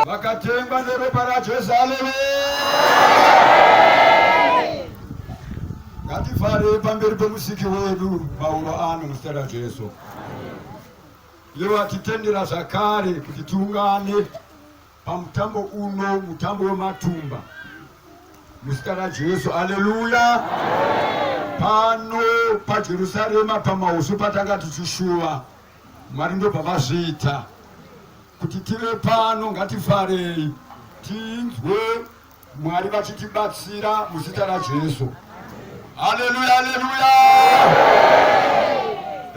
Vakatengwa neropa raJesu. Haleluya! Ngatifare pamberi pemusiki wedu mauro ano muzita raJesu. Ivo atitendera zvakare kuti tiungane pamutambo uno, mutambo wematumba muzita raJesu. Aleluya! Pano paJerusarema pamausu patanga tichishuva Mwari ndobva vazviita kuti tive pano. Ngatifarei tinzwe Mwari vachitibatsira muzita raJesu. Haleluya, haleluya!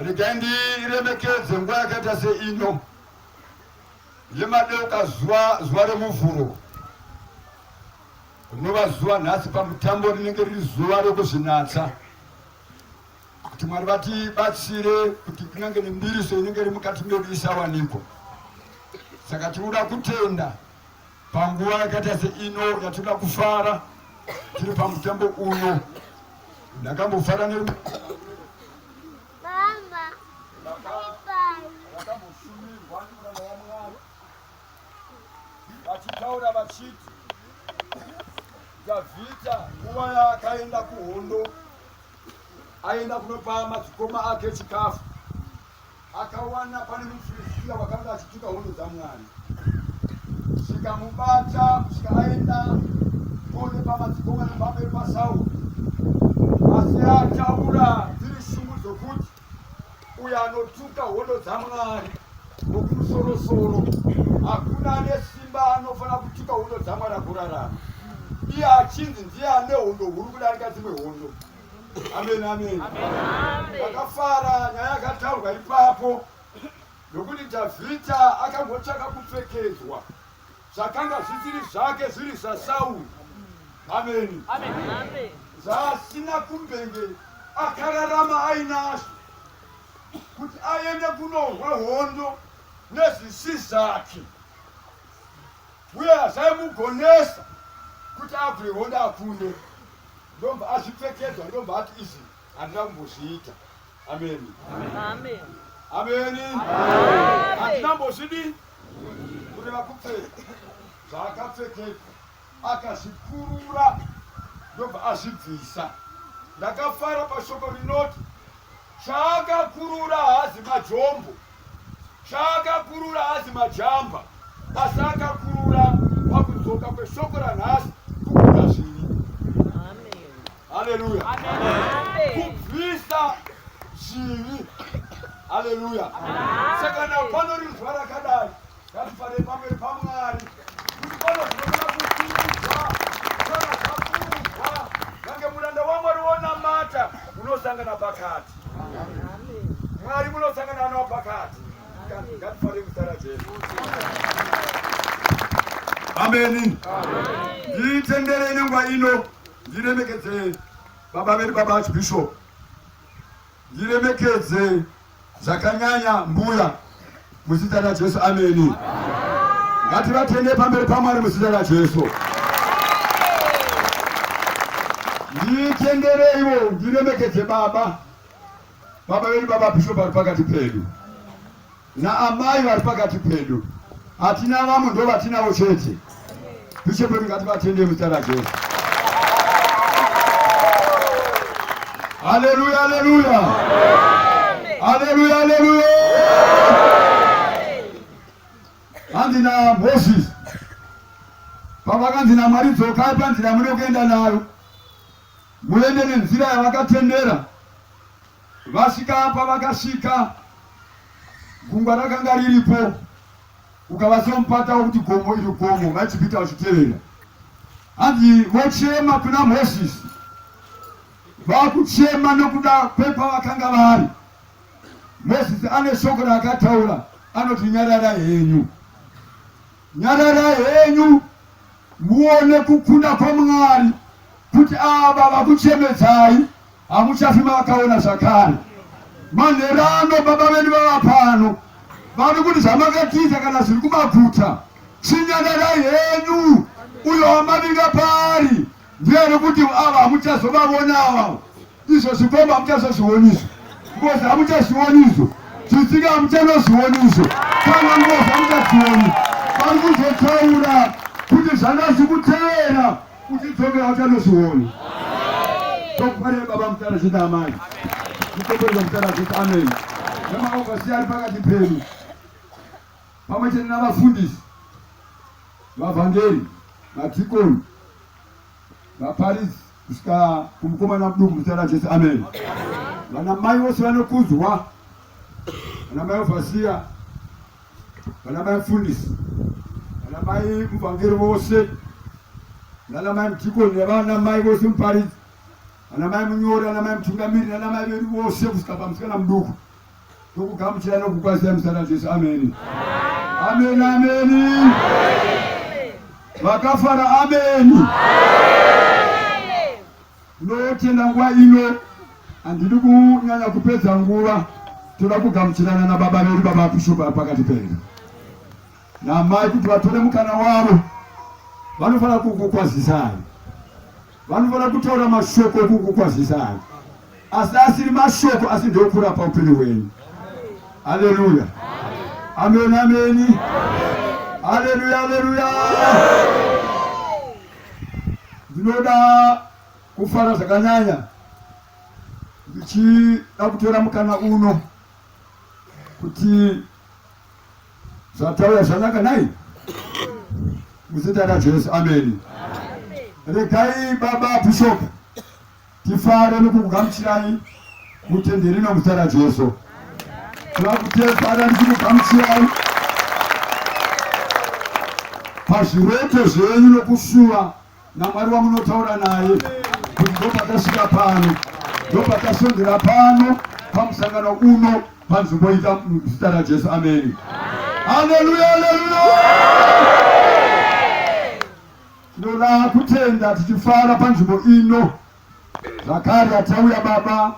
Regai ndiremekedze nguva yakaita seino yemadeuka zuva, zuva reMuvhuro rinova zuva nhasi pamutambo rinenge riri zuva rekuzvinatsa kuti Mwari vatibatsire kuti kunyange nembiriso inenge iri mukati medu isawanikwa. Saka tinoda kutenda panguva yakaita seino yatinoda kufara tiri pamutambo uno. Ndakambofara ne vakamboshumirwa nemuranda waMwari vachitaura vachiti Dhavhidha nguva yaakaenda kuhondo aenda kunopa madzikoma ake chikafu akawana pane muFiristia wakanga achituka hondo dzaMwari zvikamubata kusvika aenda kone pamadzikoma nepamberi paSauro. Asi Akanga ataura dziri shungu dzokuti uyo anotuka hondo dzaMwari wokumusorosoro, hakuna ane simba anofanira kutuka hondo dzaMwari agorarama, iye achinzi ndiye ane hondo huru kudarika dzimwe hondo. Amen, amen. Ndakafara nyaya yakataurwa ipapo, nokuti Dhavhidha akambotsvaka kupfekedzwa zvakanga zvisiri zvake, zviri zvaSauri. Ameni. Zvaasina kumbenge akararama ainazvo, kuti aende kunorwa hondo nezvisi zvake, uye hazvaimugonesa kuti agwe hondo akunde. Ndobva azvipfekedzwa, ndobva ati, izvi handina kumbozviita. Ameni, ameni. Handina mbozvidii, kureva kupfeka zvaakapfekedzwa, akazvikurura ndobva azvibvisa. Ndakafara pashoko rinoti chaakakurura haazi majombo, chaakakurura haazi majamba, asi akakurura pakudzoka kweshoko ranhasi, kukunda zvivi. Haleluya, kubvisa zvivi. Haleluya. Saka na pano riri zuva rakadai, ngatifarei pamberi paMwari kuti pano zvinofana kukurwa. Kana zvakurwa, nange muranda waMwari wonamata, munosangana pakati. Mwari munosangana nawo pakati. Ngatifarei muzita raJesu. Ameni. Nditenderei nenguva ino ndiremekedze baba vedu, baba Archbishop. Ndiremekedze zvakanyanya mbuya muzita raJesu. Ameni. Ngativatende pamberi paMwari muzita raJesu. Nditendereiwo ndiremekedze baba vedu, baba Bishop vari pakati pedu, naamai vari pakati pedu. Hatina vamwe, ndo vatinavo chete. Bishop vedu, ngativatende muzita raJesu. Haleluya, haleluya, haleluya, haleluya. Hanzi naMoses, pavakanzi naMwari, dzokai panzira muno kuenda nayo, muende nenzira yavakatendera. Vasvika pavakasvika, gungwa rakanga riripo, ukava somupata wokuti gomo iri gomo, vaIjipita vachitevera. Hanzi vochema kuna Mozisi, vakuchema nokuda kwepavakanga vari. Mozisi ane shoko raakataura, anoti, nyararai henyu, nyararai henyu, muone kukunda kwaMwari, kuti ava vakuchemedzai hamuchafi makaona zvakare. Manherano baba vedu vava pano, vari kuti zvamakatiza kana zviri kumaguta, chinyararai henyu. Uyo wamavinga paari ndiye ari kuti ava hamuchazovavona ava. Izvo zvikomba hamuchazozvioni izvo, ngozi hamuchazvioni izvo, zvitsika hamuchanozvioni izvo, kana ngozi hamuchadzioni. Vari kuzotaura kuti zvanga zvikutevera uchidzokera uchanozvioni. Tokufarira baba mutara chete, amai mukomborerwa mutara chete. Amen. Namaovhasi ari pakati pedu pamwe chete navafundisi, vavhangeri, madhikoni, vaparidzi, kusvika kumukomana muduku muzita raJesu. Amen. Vana mai vose vanokudzwa, vana mai ovhasiya, vana mai mufundisi, vana mai muvhangeri vose, nana mai mudhikoni, nevana mai vose muparidzi, vana mai munyori, vana mai mutungamiri, nana mai vedu vose kusvika pamusikana muduku, tokugamuchira nokukwazisa muzita raJesu. Ameni, ameni, ameni. Vakafara, ameni. Ndinotenda nguva ino, handidi kunyanya kupedza nguva. Toda kugamuchirana nababa vedu, baba Bishop vari pakati pedu, namai, kuti vatore mukana wavo. Vanofanira kukukwazisai, vanofanira kutaura mashoko okukukwazisai, asi asiri mashoko, asi ndeokurapa upenyu hwenyu. Haleluya, ameni, ameni, haleluya, haleluya. Ndinoda kufara zvakanyanya ndichida kutora mukana uno kuti zvatauya zvanaka nai muzita raJesu. Ameni. Regai baba Bishop. Tifare nokukugamuchirai mutende rino muzita raJesu. Tinakutefara ndichikugamuchirai pazviroto zvenyu nokushuva naMwari wamunotaura naye kuti ndopatasvika pano, ndopatasondera pano pamusangano uno panzvimbo ita muzita raJesu. Ameni. Haleluya, haleluya. Tinoda kutenda tichifara panzvimbo ino zvakare yatauya Baba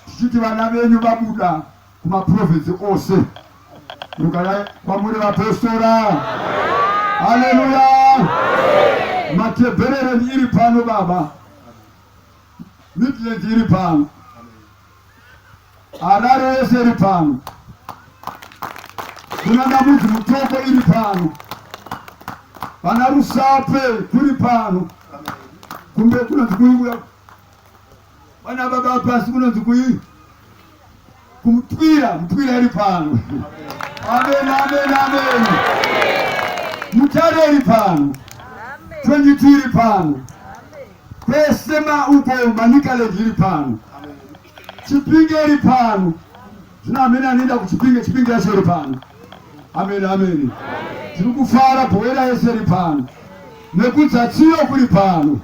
tichiti vana venyu vabuda kumaprovinsi ose. Rugare kwamuri vapostora. Haleluya. Matebherereni iri pano Baba. Midlands iri pano. Harare yese iri pano. Kuna Ndamudzi Mutoko iri pano. Vana Rusape kuri pano. Kumbe kunonzi kuiuya. Vana baba pasi kunonzi kui. Kumutwira, mutwira iri pano. Amen, amen, amen. Mutare iri pano. 22 iri pano. Kwese mauko Manicaland iri pano. Chipinge iri pano. Zvino amene anoenda kuchipinge, chipinge yacho iri pano. Amen, amen. Tiri kufara bhowera yese iri pano. Nekudzatsiyo kuri pano.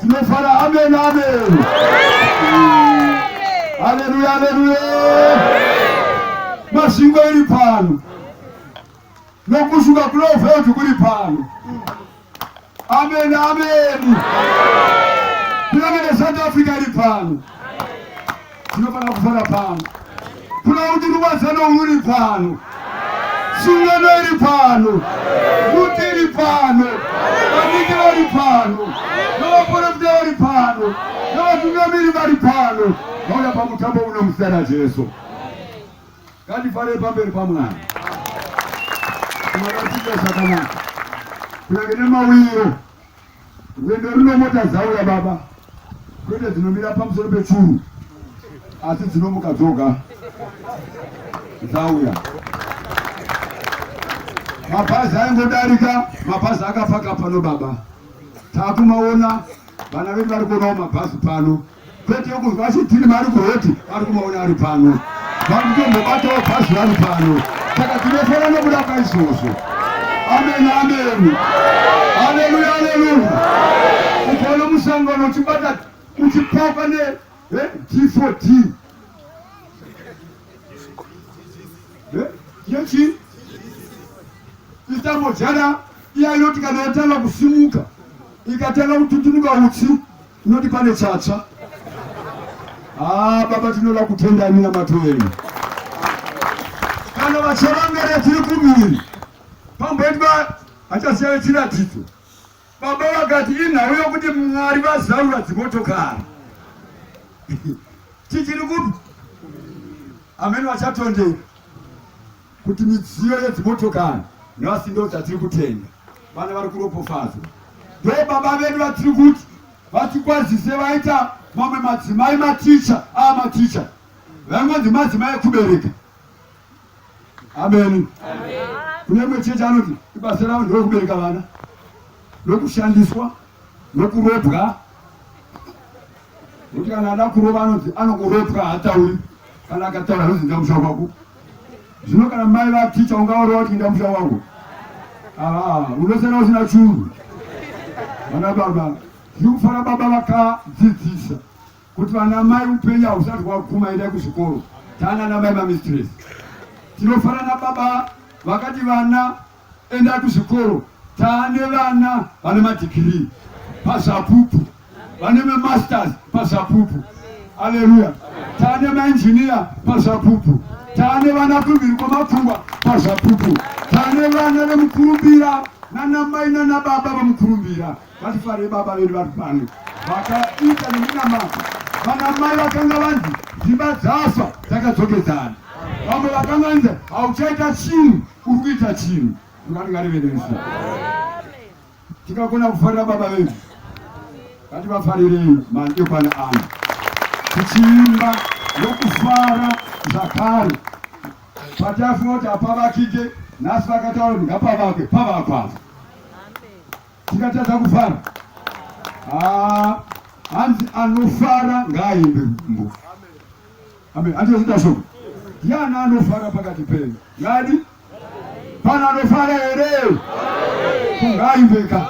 Tinofara amen, amen. Haleluya, haleluya. Masvingo iri pano. Nokushuka kuloveld kuri pano. Amen, amen. Kunyange neSouth Africa iri pano, tinofanira kufara pano. Kuna kuti ruwadzano ruri pano, sungano iri pano, ruti iri pano, vadiki vari pano, navaporofita vari pano, navatungamiri vari pano, vauya pamutambo uno muzita raJesu. Ngatifare pamberi paMwari. Mwakatika zvakanaka. Kunyange nemawiro. Rwendo runo mota dzauya baba. Kwete dzinomira pamusoro pechuru. Asi dzinomuka dzoga. Dzauya. Mabhazi aingodarika, mabhazi akapaka pano baba. Takumaona vana vedu vari kuonawo mabhazi pano. Kwete kunzwa achitiri vari kuroti vari kumaona ari pano vari kutombobatawo bhazi vari pano saka tinofara nokuda kwaizvozvo. Amen, amen, haleluya, haleluya. Ukaona musangano uchibata uchipakwa ne D4D yechi itambodyara iya inoti kana yatanga kusimuka ikatanga kututunuka utsi Unoti pane chatsva. Ah, baba tinoda kutenda minamato yenyu. Kana vacharangara tiri kumiri. Pamboitwa achasiya chiratidzo. Baba vakati inhau yokuti Mwari vazarura dzimotokari. Tichiri kupi? Amene vachatondera. Kuti midziyo yedzimotokari nhasi ndo dzatiri kutenga, vana vari kuropofadzwa. Ndo baba vedu vatiri kuti vatikwazise vaita mamwe madzimai maticha aa maticha vaingonzi madzimai ekubereka. Ameni. Kune imwe chechi anoti ibasa ravo nderekubereka vana, nokushandiswa, nokurobwa. Nokuti kana ada kurova anonzi anokurobwa haatauri, kana akataura anonzi ndamusha kwako. Zvino kana mai vaticha ungavarova kuti ndamusha wangu, ah, unosara usina chunhu. Vana baba, tiri kufara baba vakadzidzisa kuti vana mai upenyu hausati hwaguma, endai kuzvikoro. Taana namai mamistress. Tinofara nababa vakati vana Endai kuzvikoro, taane vana vane madhigirii pazvapupu, vane mamasters pazvapupu. Aleluya! Taane mainjiniya pazvapupu, taane vana kumhiri kwamakungwa pazvapupu, taane vana vemukurumbira nanamai nanababa vamukurumbira. Ngatifarei baba vedu vari pano vakaita neminamato. Vanamai vakanga vanzi dzimba dzafa dzakadzokedzana, vamwe vakanga vanzi hauchaita chinhu uri kuita chinhu. Mwari ngarive nesu. Tikagona kufarira baba vedu, ngativafarirei madekwana ano tichiimba nokufara zvakare. Patafunga kuti hapavakike, nhasi vakataura kuti ngapavakwe, pavakwa. Tikatadza kufara. Ah, Hanzi anofara ngaaimbe rumbo. Amen. Andizvida shoko. Ndiani anofara pakati penyu? Ngadi? Pana anofara here? Ngaaimbe ka.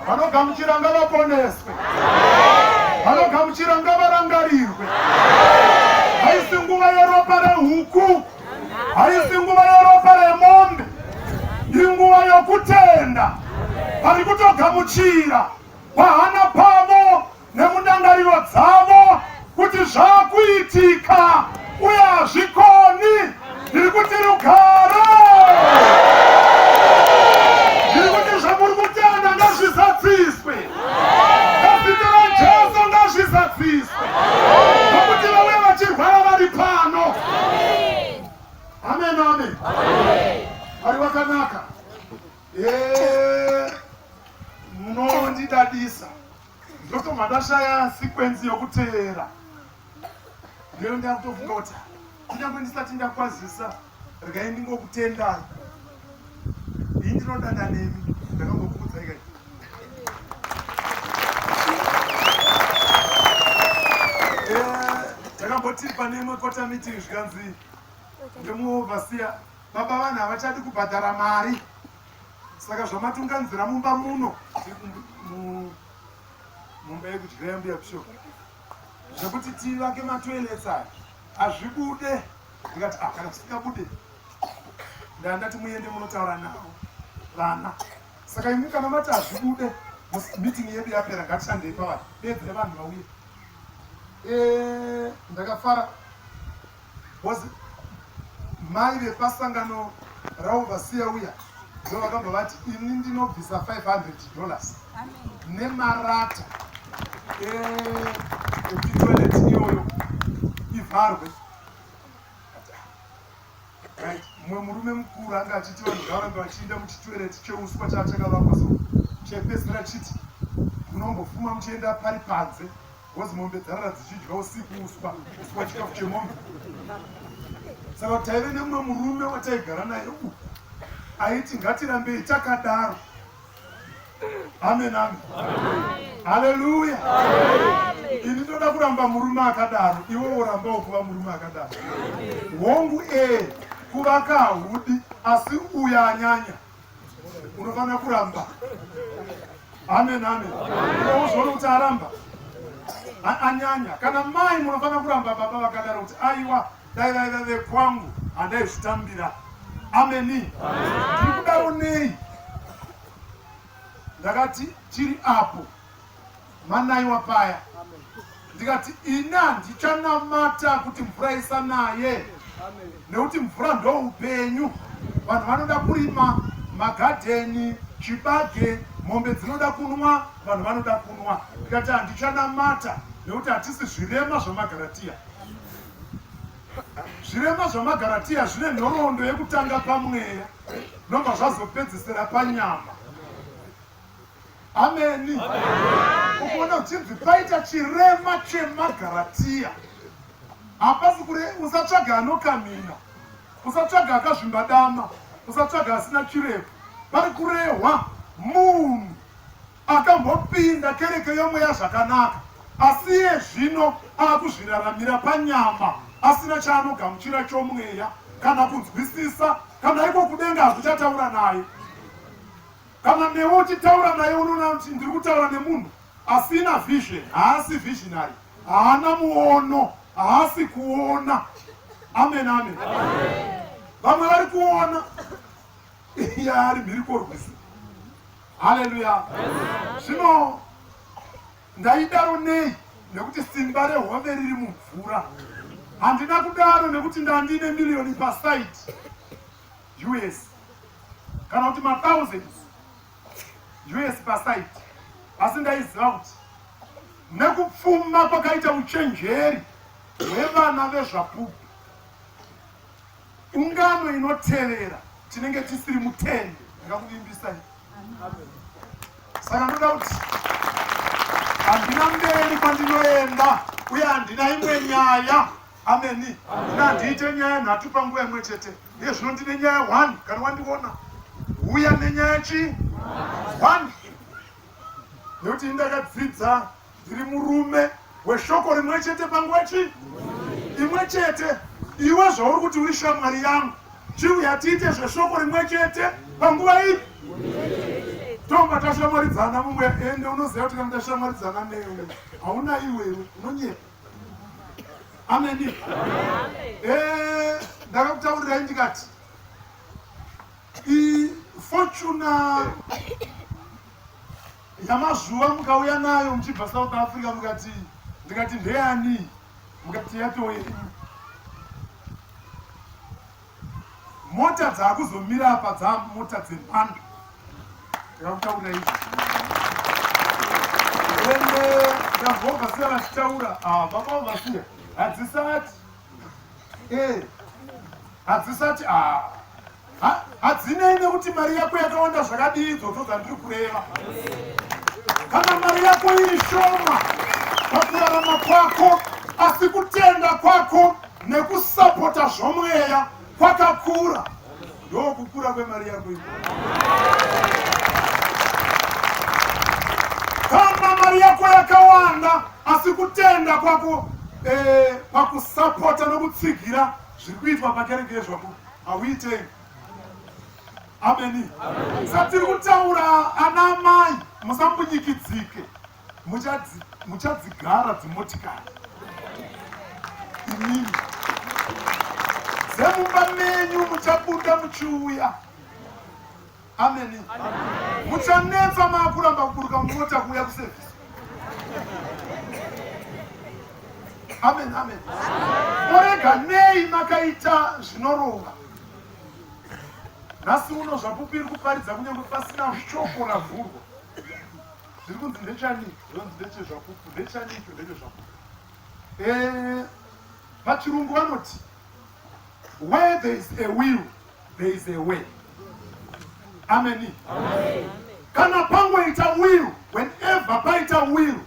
Vanogamuchira ngavaponeswe, vanogamuchira ngavarangarirwe. Haisi nguva yeropa rehuku, haisi nguva yeropa remombe, inguva yokutenda. Vari kutogamuchira pahana pavo nemundangariro dzavo kuti zvakuitika uye hazvikoni. Ndiri kuti rugare, ndiri kuti zvamuri kutenda ngazvizadziswe, nezita raJesu ngazvizadziswe, nokuti vauya vachirwara vari pano. Amen, amen. Mwari wakanaka. Munondidadisa. Ndotobva ndashaya sequence yokuteera. Ndiyo ndakutofunga kuti kunyange ndisati ndakwazisa regai ndingokutendai. Ini ndinodada nemi ndakambokuudzai kai. Takamboti pane imwe quarter meeting zvikanzi ndemuoverseer baba vanhu havachadi kubhadhara mari saka zvamatunganidzira mumba muno mumba yekudyira yambuya bishop zvekuti tivake matoilets aya hazvibude ndikati ah, kana zvisingabude ndandati muende munotaura navo vana saka imi kana mati hazvibude meeting yedu yapera ngatishandei pavari dedzere vanhu vauye eh, ndakafara Was mai vepasangano raoverseer uya ndo vakabva vati ini ndinobvisa 500 dollars nemarata ekuti toilet iyoyo ivharwe. Right, mumwe murume mukuru anga achiti vanhu ngavarambe vachiinda muchitoilet cheuswa chaachakavakwa so chaipedzisira chiti munombofuma muchienda pari panze Because mombe dzarara dzichidya usiku uswa, uswa chikafu chemombe. Saka taive nemumwe murume wataigara naye uku aiti ngatirambei takadaro. Amen, amen. Haleluya. Ini ndoda kuramba murume akadaro, iwe worambawo kuva murume akadaro. Hongu ee, kuvaka haudi, asi uya anyanya. Unofanira kuramba. Amen, amen. Unozoona kuti aramba. Anyanya. Kana mai munofanira kuramba baba vakadaro kuti aiwa dai vaiva vekwangu handaizvitambira. Ameni. Ndiri kudaro nei? Ndakati tiri apo manaiwa paya, ndikati ini handichanamata kuti mvura isanaye, nekuti mvura ndo upenyu. Vanhu vanoda kurima magadheni, chibage, mombe dzinoda kunwa, vanhu vanoda kunwa. Ndikati handichanamata nekuti hatisi zvirema zvamagaratiya. Zvirema zvamagaratiya zvine nhoroondo yekutanga pamweya ndobva zvazopedzisira panyama. Ameni. Ukuona uchinzi paita chirema chemagaratiya, hapasi kure. Usatsvaga anokamina, usatsvaga akazvimba dama, usatsvaga asina chirevo. Pari kurehwa munhu akambopinda kereke yomweya zvakanaka, asi iye zvino akuzviraramira panyama asina chaanogamuchira chomweya kana kunzwisisa, kana iko kudenga hakuchataura naye. Kana newe uchitaura naye unoona kuti ndiri kutaura nemunhu asina vision, haasi visionary, haana muono, haasi kuona. Amen, amen. Vamwe vari kuona yaari mhiri kworwizi. Haleluya. Zvino ndaidaro nei? Nekuti simba rehove riri mumvura. Handina kudaro nekuti ndandine miriyoni pasaidi US kana kuti mathousands US pasaidi, asi ndaiziva kuti nekupfuma kwakaita uchenjeri hwevana vezvapupu, ungano inotevera tinenge tisiri mutende. Ndakakuvimbisai. Saka ndoda kuti handina mberi kwandinoenda uye handina imwe nyaya. Ameni. Ini handiite nyaya nhatu panguva imwe chete. Iye zvino ndine nyaya one. Kana wandiona huya nenyaya chi one, nekuti ini ndakadzidza ndiri murume weshoko rimwe chete panguva chi imwe chete. Iwe zvauri kuti uri shamwari yangu, chiuya tiite zveshoko rimwe chete panguva ipi tomba tashamwaridzana mumwe. Ende unoziva kuti kana tashamwaridzana newe hauna iwewe unonyepa. Ameni. Ndakakutaurirai ndikati ifortuna yamazuva mukauya nayo muchibva South Africa, mukati, ndikati ndeyani, mukati yatoo yenyu. Mota dzaakuzomira apa dzamota dzemhando, ndakakutaurira izvo. Ende ndabva vasiya vachitaura, ah, baba vasiya hadzisati hadzisati ah, hadzinei nekuti mari yako yakawanda zvakadii, idzodzo dzandiri kureva. Kana mari yako iri shoma pakurarama kwako, asi kutenda kwako nekusapota zvomweya kwakakura, ndokukura kwemari yako iko. Kana mari yako yakawanda, asi kutenda kwako pakusapota nokutsigira zviri kuitwa pakereke yezvapupu hauitei. Ameni. Satiri kutaura ana amai, musambunyikidzike, muchadzigara dzimotikari imimi dzemumba menyu, muchabuda muchiuya. Ameni. Muchanetsa maakuramba kuburuka mumota kuuya kusevhisi. Amen, amen. Morega nei makaita zvinorova? Nhasi uno zvapupu iri kuparidza kunyange pasina shoko ravhurwa. Zviri kunzi ndechani? Zvinonzi ndechezvapupu. Ndechani icho? Ndechezvapupu. Pachirungu vanoti where there is a will there is a way. Ameni. Kana pangoita will, whenever paita will,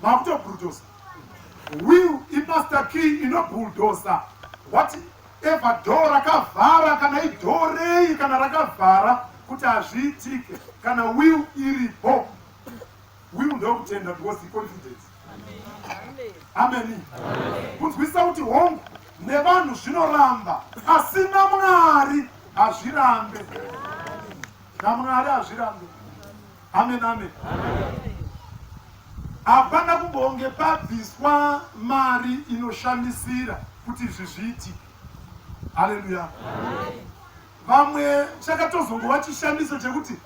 makutobulldoza. Will imaster key inobulldoza whatever door rakavhara, kana idhoo rei kana rakavhara. kuti hazviitike kana will iripo. Will ndokutenda because iconfidence. Ameni. Kunzwisisa kuti hongu nevanhu zvinoramba asi naMwari hazvirambe. NaMwari hazvirambe. Amen, amen. Hapana kumbonge pabviswa mari inoshamisira kuti izvi zviitike. Haleluya. Vamwe chakatozongova chishamiso chekuti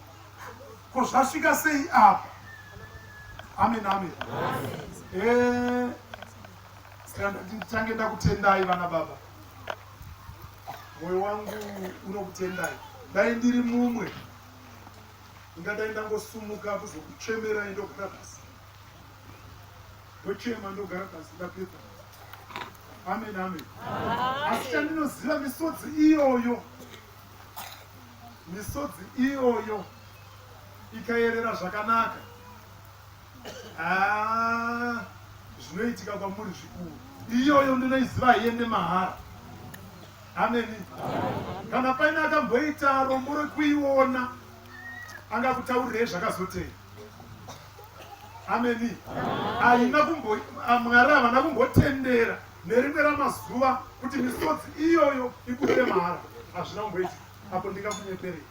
ko zvasvika sei apa. Amen, amen. Eh, saka ndichange ndakutendai vana baba. Moyo wangu unokutendai. Dai ndiri mumwe ingadai ndangosumuka kuzokuchemerai ndogara pasi ndochema ndogara pasi ndapedza amen amen asi chandinoziva misodzi iyoyo misodzi iyoyo ikayerera zvakanaka ah, zvinoitika kwamuri zvikuru iyoyo ndinoiziva haiende mahara Ameni. Kana paine akamboita rombo rekuiona angakutaurirei zvakazotei. Ameni. Haina kumbo Mwari havana kumbotendera nerimwe ramazuva kuti misodzi iyoyo ibude mahara. Hazvina kumboitika. Apo ndingakunyeperei.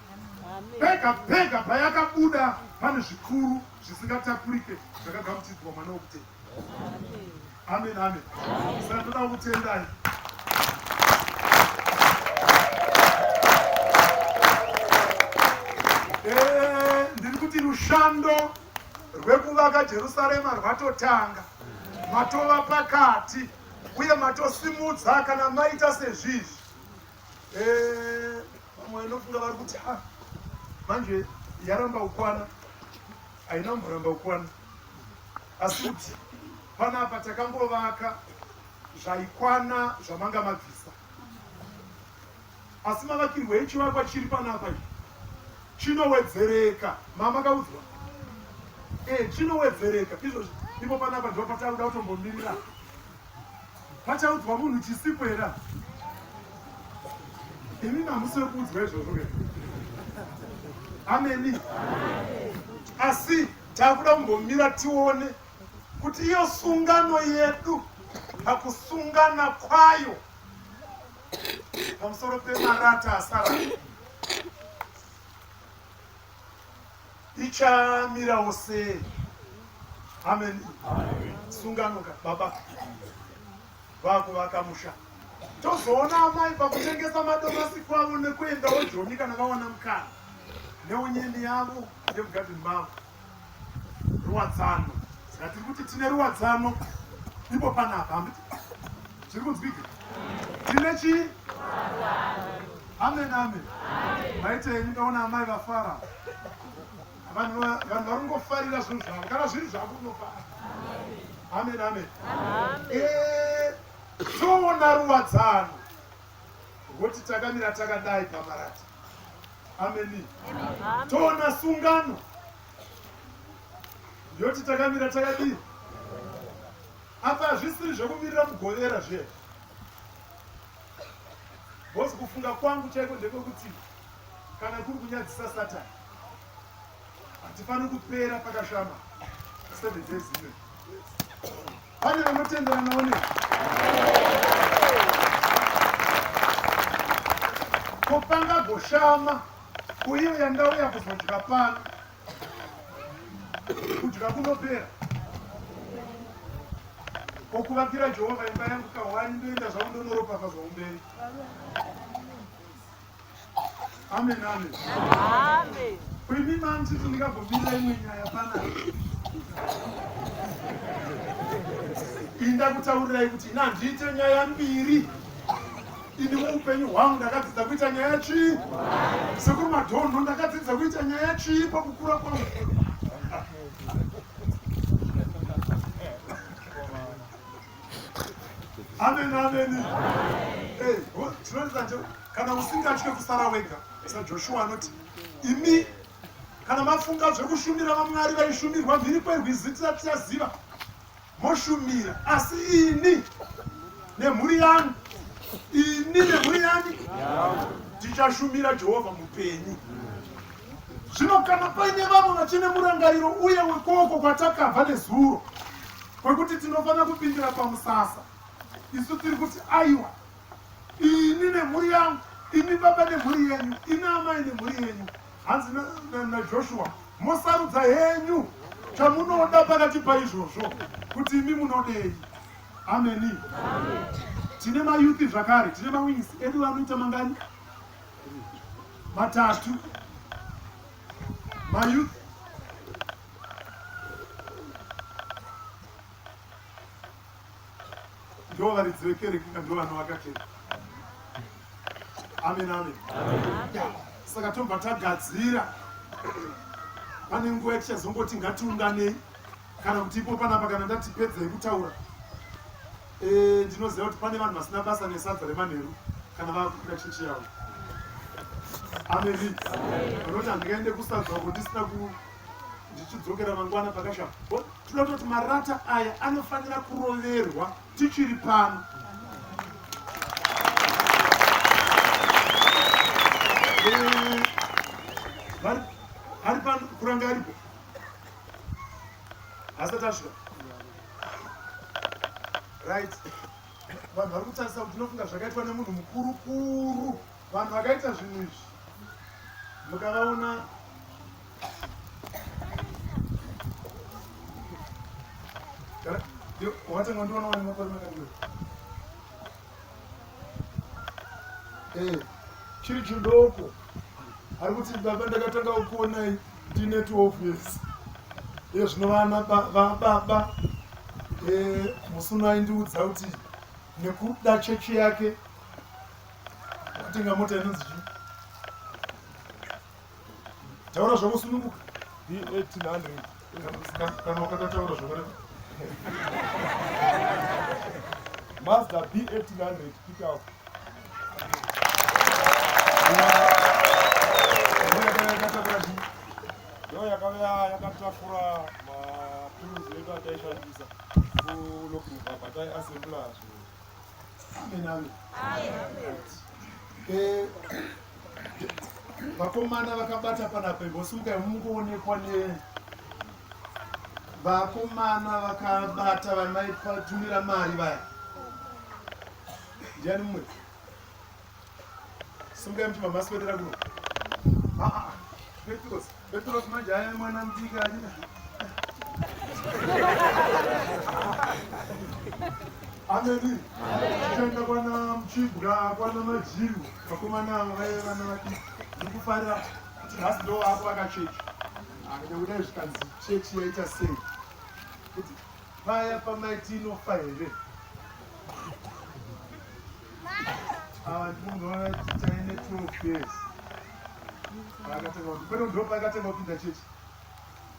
Pega pega payakabuda pane zvikuru zvisingatakurike zvakagamuchidzwa mwana wokutenda. Amen, amen. Saka toda kutendai. Eh, ndiri kuti rushando rwekuvaka Jerusarema rwatotanga. Matova pakati uye matosimudza kana maita sezvizvi. Eh, vamwe vanofunga vari kuti ah, manje yaramba kukwana. Haina kumboramba kukwana. Asi kuti panapa takangovaka zvaikwana zvamanga mabvisa asi mavakirwo echivakwa chiri panapa ichi chinowedzereka mamakaudzwa e eh, chinowedzereka izvozvi ipo panapa ndo patakuda kutombomirira pachaudzwa munhu chisipo here imi mamusi wekuudzwa izvozvo ke ameni asi takuda kumbomira tione kuti iyo sungano yedu pakusungana kwayo pamusoro pemarata asara ichamirawo sei amen sungano ka baba vakuvaka musha tozoona amai pakutengesa madomasi kwavo nekuendawo joni kana vawana mukana neunyeni yavo yemugadheni mavo ruwadzano saka tiri kuti tine ruwadzano ipo panapa hambiti zviri kunzwika tine chii amen amen maita henyu ndaona amai vafara vanhu vari kungofarira zvinhu zvavo kana zviri zvako unofara amen amen eh, toona ruwadzano rwoti takamira takadai pamarata ameni toona sungano yoti takamira takadii apa hazvisiri zvekumirira mugovera zviye bhozi kufunga kwangu chaiko ndekwekuti kana kuri kunyadzisa satani hatifaniri kupera pakashama seven days ino pane vanotenderanawo ne ko pangagoshama uye yandauya kuzodya pano kudya kunopera kokuvakira jehovha imba yangu kahwani ndoenda zvangu ndonoropafa zvakumberi Amen, amen. Amen. Kuimi manchiti ndikagomirira imwe nyaya pana. Inda kutaurirai kuti ina handiite nyaya mbiri. Ini muupenyu hwangu ndakadzidza kuita nyaya chii? Sekuru Madhonho ndakadzidza kuita nyaya chii pakukura kwangu? Amen, amen. Hey, tinoratidza kana usingatye kusara wega saJoshua anoti imi kana mafunga zvekushumira vamwari vaishumirwa mhiri kwerwizi tisati taziva moshumira asi ini nemhuri yangu ini nemhuri yani tichashumira jehovha mupenyu. Zvino kana paine vamwe vachine murangariro uye wekoko kwatakabva nezuro kwekuti tinofanira kupindira pamusasa, isu tiri kuti aiwa, ini nemhuri yangu, imi baba nemhuri yenyu, imi amai nemhuri yenyu, hanzi naJoshua, mosarudza henyu chamunoda pakati paizvozvo kuti imi munodei. Ameni. Tine mayuthi zvakare, tine mawings edu anoita mangani? Matatu. Mayouth ndo varidzi vekereke ka ndo vanovaka kereke. Amen, amen. Yeah. Saka tobva tagadzira pane nguva yatichazongoti ngatiunganei kana kuti ipo panapa kana ndati pedzei kutaura eh, ndinoziva kuti pane vanhu vasina basa nesadza remanheru kana vakukwira chechi yavo. Ameni. Vanoti handingaende kusadza uko ndisina ku ndichidzokera mangwana pakashama. Tinoda kutoti marata aya anofanira kuroverwa tichiri pano. Eh, ari pano kuranga aripo asati asvika right vanhu vari kutarisa kuti tinofunga zvakaitwa nemunhu mukuru kuru vanhu vakaita zvinhu izvi mukavaona watanga ndiona wani makore makadii eh, chiri chidoko ari kuti baba ndakatanga kukuonai ndine 12 years iye zvino vana vababa eh, musi uno aindiudza kuti nekuda chechi yake watenga mota inonzi chii taura zvakusununguka B1800 kana wakatataura zvakareba Mazda B1800 pickup. Ndo yakauya yakatakura maturuzi edu ataishandisa kulokimva pataiasembla zvinhu. Amen, amen. Eh, vakomana vakabata panapa imbosimuka mungoonekwa ne vakomana vakabata vamaitumira mari vaya ndiani mumwe simukai muchibva maswedera kuno ah, ah, ah. Petros Petros manje aya mwana mudiki ani ameni tichaenda kwana muchibwa kwana majiru vakomana ava vaive vana vadiki ndiri kufarira kuti nhasi ndo vako vakachechi akada zvikanzi chechi yaita sei kuti Paya pamaiti inofa here? Ava ndinoona taine 12 years. Akatanga kuti kwete ndo paakatanga kupinda chechi.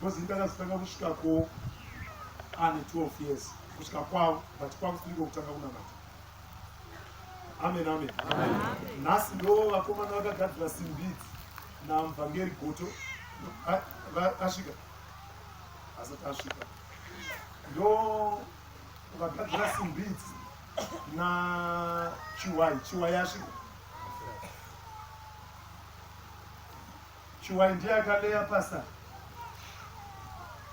Because ndakazotanga kusvika ko ane 12 years kusvika kwavo but kwakusiri kutanga kunamata. Amen amen. Nhasi ndo vakomana vakagadzira simbi idzi namvangeri Goto asvika asati asvika. Ndo vagadzira simbi idzi na Chiwai. Chiwai asvika. Chiwai ndiye akaleya pasa.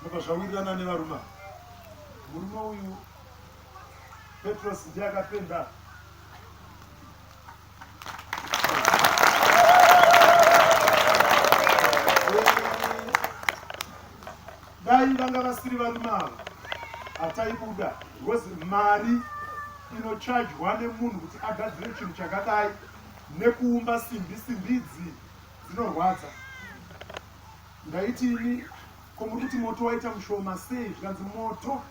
Ndobva zvawirirana nevarume ava. Murume uyu Petros ndiye akapenda. Dai vanga vasiri varume ava hataibuda because mari inochajwa nemunhu kuti agadzire chinhu chakadai nekuumba simbi simbi idzi dzinorwadza. Ndaiti ini ko muri kuti moto waita mushoma sei zvikanzi moto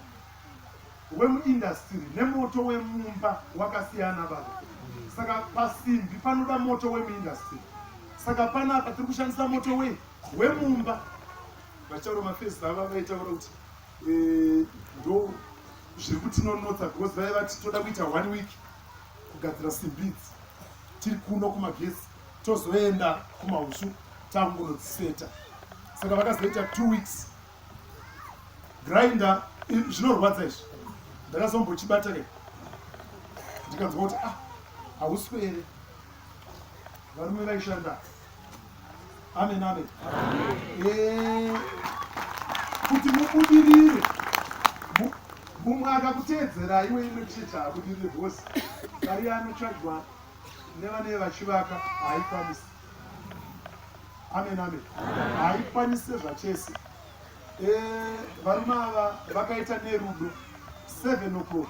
wemuindastiri nemoto wemumba wakasiyana baba saka pasimbi panoda moto wemuindastiri saka panapa tiri kushandisa moto wei wemumba vachitaura mafesi ava vaitaura kuti eh, ndo zviri kutinonotsa because vaiva vati toda kuita one week kugadzira simbi idzi tiri kuno kumagesi tozoenda kumahusvu takungonodziseta saka vakazoita two weeks grinder zvinorwadza izvi ndakazombochibata ke ndikanzwa kuti ah hauswere varume vaishanda. Amen, amen. Eh, kuti mubudirire mumwe akakuteedzerai iwe imwe chechi haabudirire because mari yaanochajwa nevanee vachivaka haikwanisi. Amen, amen. Haikwanise zvachese. Eh, varume ava vakaita nerudo 7 o'clock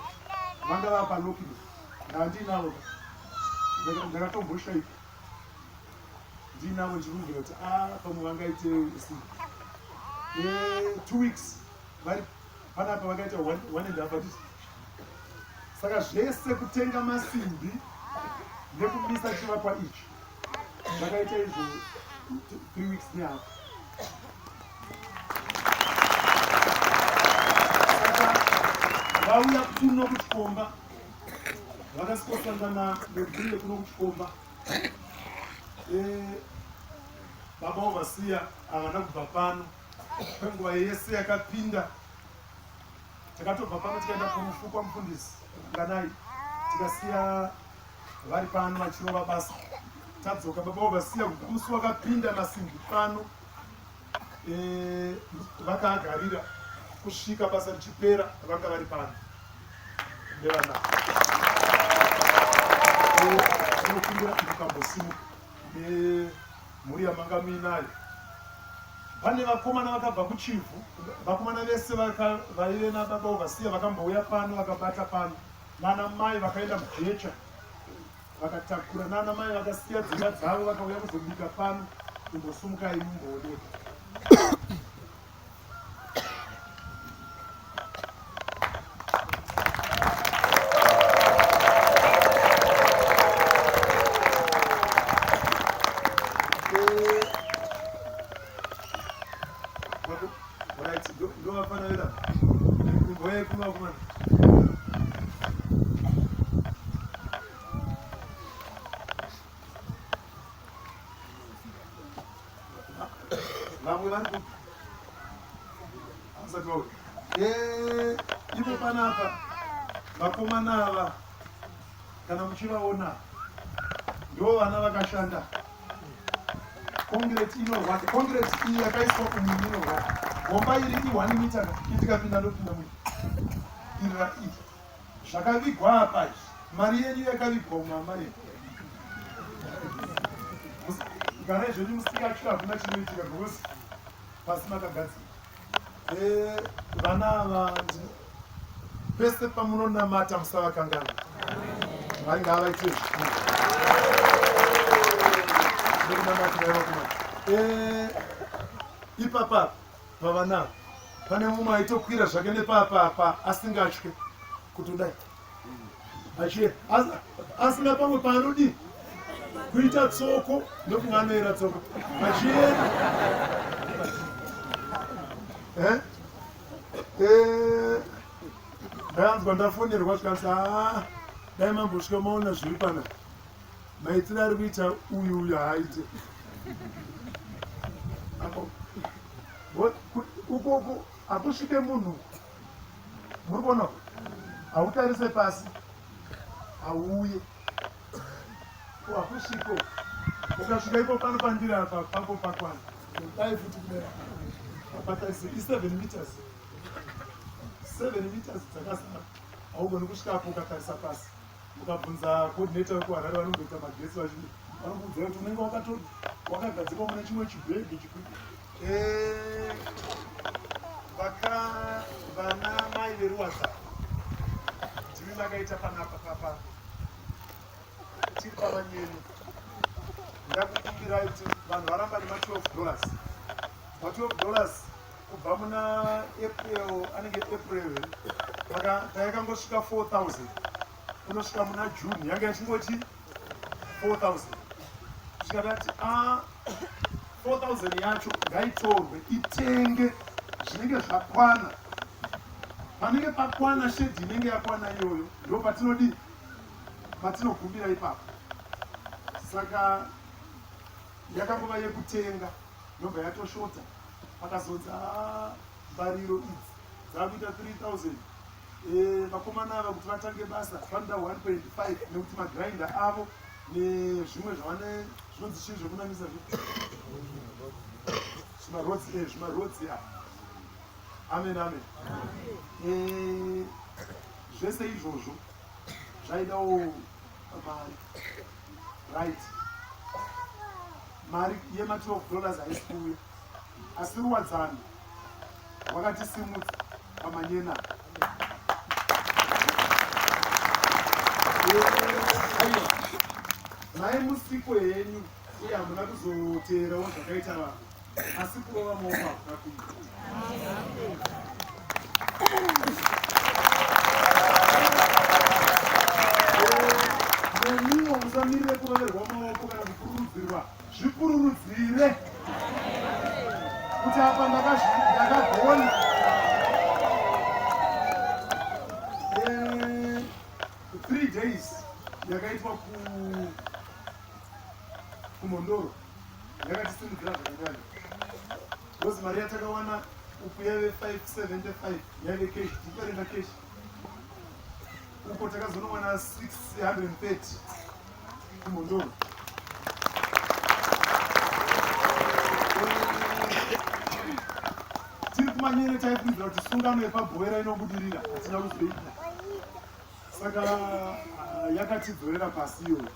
vanga vapa lockdown ndandinavo ndakatomboshaika ndinavo ndichifungira kuti a ah, pamwe vangaite si eh, 2 weeks vari panapa vakaita one and half atiti. Saka zvese kutenga masimbi nekumisa chivakwa ichi zvakaita izvo 3 weeks nehalf. Saka vauya kuno kuchikomba, vakasikosangana nemhuri yekuno kuchikomba. Eh, baba wavasiya havana kubva pano kwenguva yese yakapinda. Takatobva pano tikaenda kurufu kwamufundisi Nganai, tikasiya vari pano vachirova basa. Tadzoka, baba wavasiya kubva musi wakapinda masimbi pano, eh, vakaagarira kusvika basa richipera. Vanga vari pano nevana. Tinokumbira kuti mukambosimuka nemhuri yamanga muinayo. Pane vakomana vakabva kuChivhu, vakomana vese vaive nababa vasiya vakambouya pano vakabata pano. Nana mai vakaenda mujecha vakatakura, nana mai vakasiya dzimba dzavo vakauya kuzobika pano. Imbosumukai mumbooneka. Right, ndovafanira kumboyai kuno vakomana. Vamwe vari kupi? Havasati vauya. Eh, ivo panapa vakomana ava kana muchivaona ndo vana vakashanda. Concrete inorwadza, concrete iyi yakaiswa umu inorwadza. Gomba iri i1 meter, itikapinda ndopinda mu iri ra iri zvakavigwa apa izvi. Mari yenyu yakavigwa umu, amai. Garai zvenyu musingatyi, hakuna chinoitika because pasi makagadzira. Eh, vana ava pese pamunonamata musavakanganwa. Mwari ngaavaitire zvikuru. Ndokunamatirai vakomana. Eh, ipapa pavana pane mumwe aitokwira zvake nepapapa asingatye kuti udai achiye asina pamwe paanodii kuita tsoko, ndokunga anoera tsoko achienda. Eh? Eh, ndanzwa ndafonerwa zvikanzi, haa, dai mambosvika maona zviri pana maitiro ari kuita uyu uyu haaite Apo, ukoko hakusvike munhu. Muri kuona, hautarise pasi, hauuye hakusviko. Ukasvika ipo pano pandiri apa pako pakwana. Dai futi kudai apatarise i7 meters, 7 meters dzakazara, haugoni kusvika apo ukatarisa pasi. Mukabvunza coordinator wekuHarare vanomboita magetsi, vanokuudzai kuti unenge wakagadzikwa mune chimwe chibhegi chikuku. Eh, vaka vana mai veruwadzano ndimi makaita panapa papa tiri pavanyeni. Ndakukumbirai kuti vanhu varamba nema$12, ma$12 kubva muna April, anenge April here, payakangosvika 4000 kunosvika muna June yanga yachingoti 4000. Kusvika tati a 4000 yacho ngaitorwe itenge zvinenge zvakwana. Panenge pakwana shedhi inenge yakwana iyoyo, ndo patinodii, patinogumbira ipapo. Saka yakangova yekutenga, ndobva yatoshota. Pakazonzi, "Ah, mbariro idzi dzakuita 3000." Eh, vakomana ava kuti vatange basa vanoda 1.5 nekuti magrinder avo. Nezvimwe zvavane zvinonzi chii zvekunamisa zvimarodzi eh, zvimarodzi a amen amen eh, zvese izvozvo zvaidawo mari right mari yema 12 dollars haisi kuuya asi ruwadzano rwakatisimudza pamanyena mai musiko henyu uye hamuna kuzoteerawo zvakaita vanhu asi kurova maoko hakuna kuita nemiwo musamirire kuroverwa maoko kana kupururudzirwa zvipururudzire kuti apa ndakagona eh, three days yakaitwa kumhondoro yakatisimudzira zvakanyanya because mari yatakawana uku yaive 575 yaive cash tikuverenga cash uko takazonowana 630 kumhondoro tiri kumanyere taifungidzira kuti sungano yepabhoera inobudirira hatina kuzoita saka ah, yakatidzorera pasi iyoyo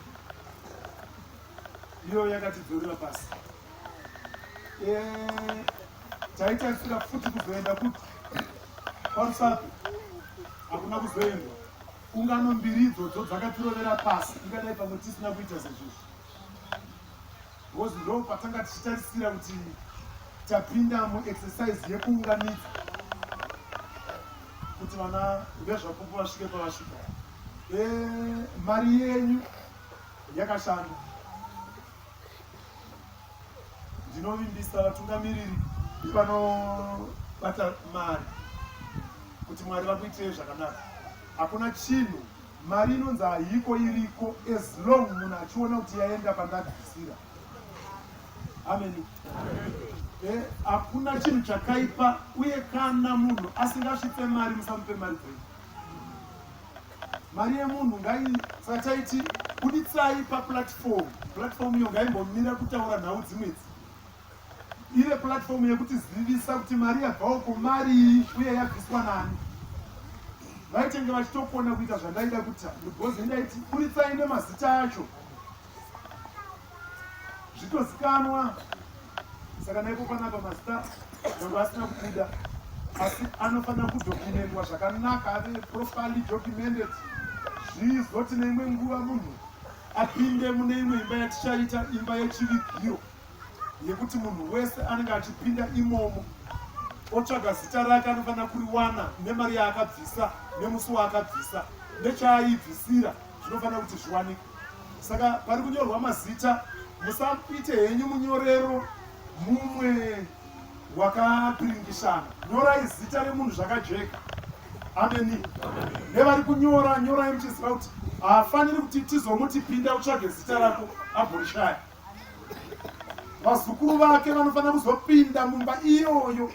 iyo yakatidzorera pasi eh, taitarisira futi kuzoenda kuti kwarusape hakuna kuzoendwa Ungano mbiri idzodzo dzakatirovera pasi ingadai pamwe tisina kuita sezvizvi because ndo patanga tichitarisira kuti tapinda muexercise yekuunganidza kuti vana vezvapupu vasvike pavasvika. E, mari yenyu yakashanda. Ndinovimbisa vatungamiriri vanobata mari kuti Mwari vakuitirei zvakanaka. Hakuna chinhu mari inonzi haiko iriko as long munhu achiona kuti yaenda pandabvisira. Amen. Eh, hakuna chinhu chakaipa uye kana munhu asingasvitse mari musamupe mari dzenyu. Mari yemunhu ngai saka taiti buditsai paplatform platform iyo ngaimbomira kutaura nhau dzimwe idzi ive platform yekutizivisa kuti mari yabvawo kumarii uye yabviswa nani vaitenge vachitokona kuita zvandaida kuita because ndaiti buritsai nemazita acho zvitozikanwa saka naipo panapa mazita nyange asina kubuda asi anofanira kudocumentwa zvakanaka ave properly documented zvizoti neimwe nguva munhu apinde mune imwe imba yatichaita imba yechivigiro yekuti munhu wese anenge achipinda imomo otsvaga zita rake anofanira kuriwana nemari yaakabvisa nemusi waakabvisa nechaaibvisira zvinofanira kuti zviwanike saka pari kunyorwa mazita musaite henyu munyorero mumwe wakapiringishana nyorai zita remunhu zvakajeka ameni nevari kunyora nyorai muchiziva kuti haafaniri kuti tizomuti pinda utsvage zita rako agorishaya vazukuru vake vanofanira kuzopinda mumba iyoyo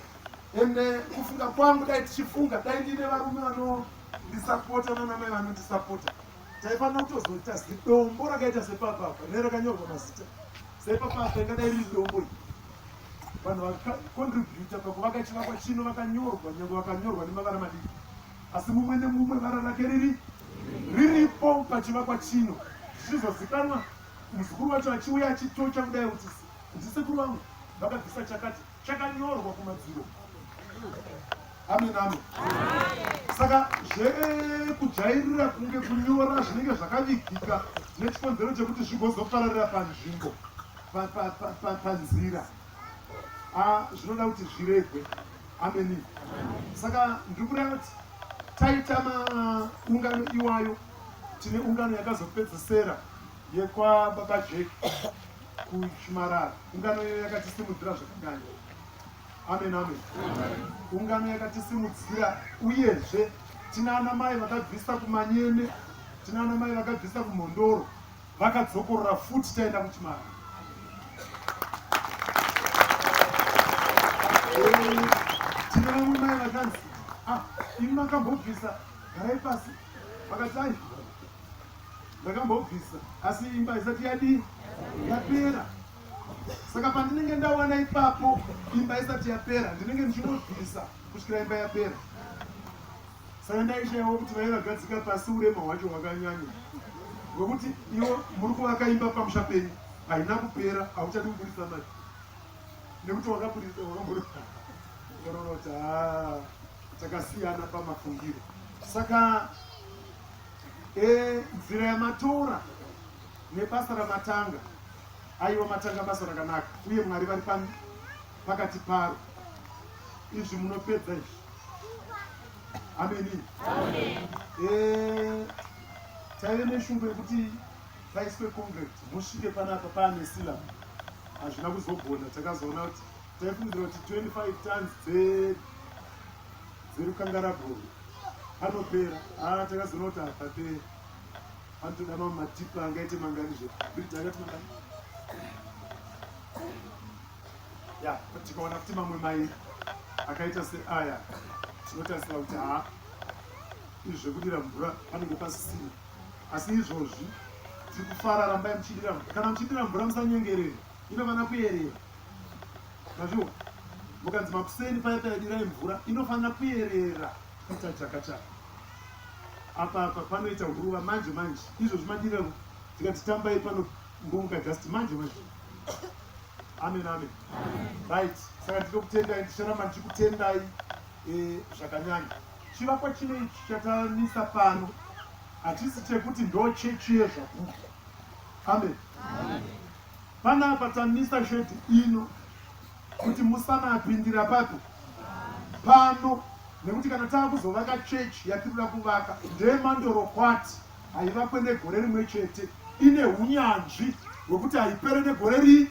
ende kufunga kwangu dai tichifunga dai ndine varume vanondisapota nanamai vanondisapota taifanira kutozoita zidombo rakaita sepapapa rine rakanyorwa mazita sepapapa ingadai riri dombo iri vanhu vakacontributa pakuvaka chivakwa chino vakanyorwa nyange vakanyorwa nemavara madiki asi mumwe nemumwe vara rake riri riripo pachivakwa chino zvichizozikanwa muzukuru wacho achiuya achitocha kudai kuti ndisekuru vangu vakabvisa chakati chakanyorwa kumadziro amen amen saka zvekujairira kunge kunyora zvinenge zvakavigika nechikonzero chekuti zvigozopararira panzvimbo panzira zvinoda kuti zviregwe ameni saka ndiri kureva kuti taita maungano iwayo tine ungano yakazopedzesera yekwababa jack kuchimarara ungano iyo yakatisimudzira zvakanyanya amen amen ungano yakatisimudzira uyezve tina ana mai vakabvisa kumanyene tina ana mai vakabvisa kumhondoro vakadzokorora futi taenda kuchimara tine vamwe mai vakanzi ah imi makambobvisa garai pasi vakati ai Ndakambobvisa asi imba isati yadii yapera. Saka pandinenge ndawana ipapo imba isati yapera, ndinenge ndichingobvisa kusvikira imba yapera. Saka ndaishaiwa kuti vaiva vagadzika pasi urema hwacho hwakanyanya hwekuti iwo muri kuvaka imba pamusha penyu haina kupera, hauchadi kuburitsa mari nekuti wakaburitsa wakamboa kuti haa takasiyana pamafungiro. Saka e, nzira yamatora nebasa ramatanga, aiwa matanga basa rakanaka uye Mwari vari pakati paro. Izvi munopedza izvi. Ameni. Eh, taive neshungu yekuti paiswe concrete musvike panapa paane slab, hazvina kuzogona. Takazoona kuti taifungidzira kuti 25 tons dzerukangarabhuru panopera. Ah, takazoona kuti hapaperi, panotoda mamwe matipa angaite mangani zve bridge akati mangani ya tikaona kuti mamwe mairi akaita seaya tinotarisira kuti haa izvi zvekudira mvura panenge pasisina. Asi izvozvi tiri kufara, rambai muchidira mvura. Kana muchidira mvura musanyengerere, inofanira kuyerera. Mazviona, mukanzi makuseni paya paya dirai mvura, inofanira kuyerera kuita chakachaka. Apa apa panoita huruva manje manje. Izvozvi madira tikati tambai pano mbunga just manje manje. Amen, amen. Right, saka ndinokutendai, ndicharamba ndichikutendai eh, zvakanyanya. Chivakwa chino ichi chatamisa pano hachisi chekuti ndo chechi yezvapupu. Amen. Panapa tamisa shedhi ino kuti musana apindira papi pano, nekuti kana tava kuzovaka chechi yatinoda kuvaka ndemandorokwati, haivakwe negore rimwe chete, ine hunyanzvi hwekuti haipere negore ri